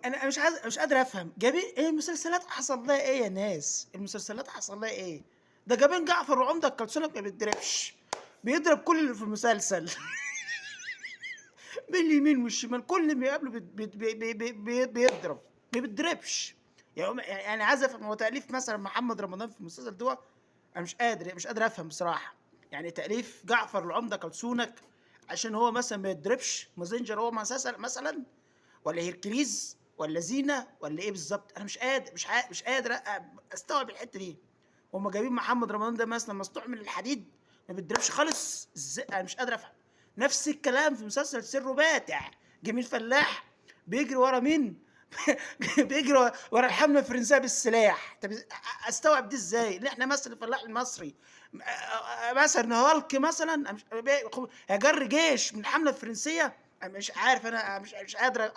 انا مش عايز، مش قادر افهم جايبين ايه المسلسلات، حصل لها ايه يا ناس؟ المسلسلات حصل لها ايه؟ ده جايبين جعفر وعمده الكلسونه ما بيتضربش، بيضرب كل اللي في المسلسل من اليمين والشمال، كل ما يقابله بيضرب، ما بيتضربش. يعني انا عايز افهم، هو تاليف مثلا محمد رمضان في المسلسل ده؟ انا مش قادر افهم بصراحة. يعني تاليف جعفر العمدة كلسونك عشان هو مثلا ما يتضربش، مازنجر هو مثلا، ولا هيركليز ولا زينة ولا ايه بالظبط؟ انا مش قادر، مش قادر استوعب الحتة دي. هما جايبين محمد رمضان ده مثلا مصنوع من الحديد ما بيتضربش خالص ازاي؟ انا مش قادر افهم. نفس الكلام في مسلسل سر باتع، جميل فلاح بيجري ورا مين؟ بيجري ورا الحملة الفرنسية بالسلاح. طب استوعب دي ازاي؟ ان احنا مثلا الفلاح المصري مثلا هالك مثلا هيجر جيش من الحملة الفرنسية؟ أنا مش عارف، انا مش قادر.